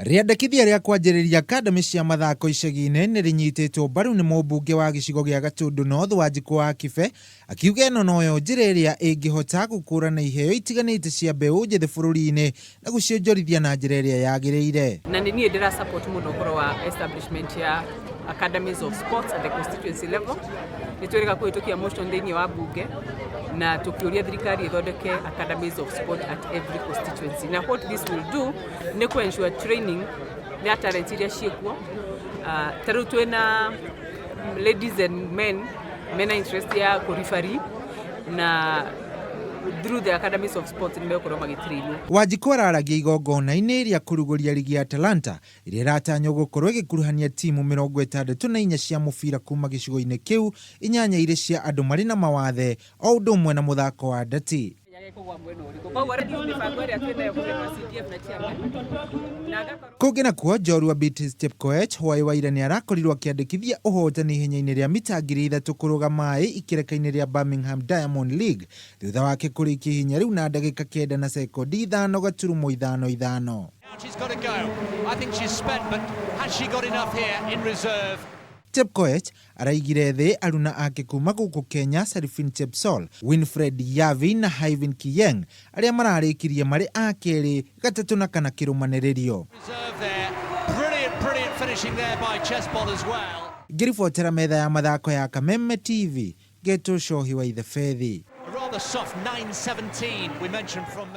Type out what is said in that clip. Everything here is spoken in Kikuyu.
Rĩandĩkithia rĩa kwanjĩrĩria academy cia mathako icagi-inĩ nĩ rĩnyitĩtwo mbaru nĩ mũmbunge wa gĩcigo gĩa Gatundu North, Wanjikũ wa Kibe, akiuga ĩno noyo njĩra ĩrĩa ĩngĩhota gũkũrana iheo itiganĩte cia mbeũ njĩthĩ bũrũri-inĩ na gũcionjorithia na njĩra ĩrĩa yagĩrĩire. Na nĩ niĩ ndĩra support mũno ũhoro wa establishment ya academies of sports at the constituency level. Nĩ twĩrĩga kũhĩtũkia motion thĩinĩ wa bunge na tũkĩũria thirikari ĩthondeke academies of sport at every constituency. Na what this will do nĩ kũ ensure training ya talent iria ciĩkuo. Ta rĩu twĩna ladies and men mena interest ya kũribari, na through the academies of sports nĩ megũkorwo magĩtrainwo. Wanjikũ araragia igongona-inĩ rĩa kũrugũria rigi ya Talanta ĩrĩa ĩratanywo gũkorwo ĩgĩkuruhania timu 64 cia mũbira kuma gĩcigo-inĩ kĩu, 8 irĩ cia andũ marĩ na mawathe o ũndũ ũmwe na mũthako wa ndati. Koguo rĩu mĩbango ĩrĩa twĩnayo kũgerera CDF na chairman na ngakorwo Kũngĩ nakuo, njorua Beatrice Chepkoech hwaĩ wa ira nĩ arakorirwo akĩandĩkithia ũhotani ihenya-inĩ rĩa mita 3000 kũrũga maĩ ikĩreka-inĩ rĩa Birmingham Diamond League, thutha wake kũrĩkia ihenya rĩu na ndagĩka 9 na sekondi 5.55. She's got to go. I think she's spent, but has she got enough here in reserve? Chepkoech araigire thĩ aruna ake kuma gũkũ Kenya, Sarifin Chepsol, Winfred Yavi na Hyvin Kiyeng, arĩa mararĩkirie marĩ a kerĩ, gatatũ na kana kĩrũmanĩrĩrio. Reserve there. Brilliant, brilliant finishing there by Chesbon as well. Ngĩribotera metha ya mathako ya Kameme TV, Geto Cohi wa Ithebethi. A rather soft 9.17 we mentioned from.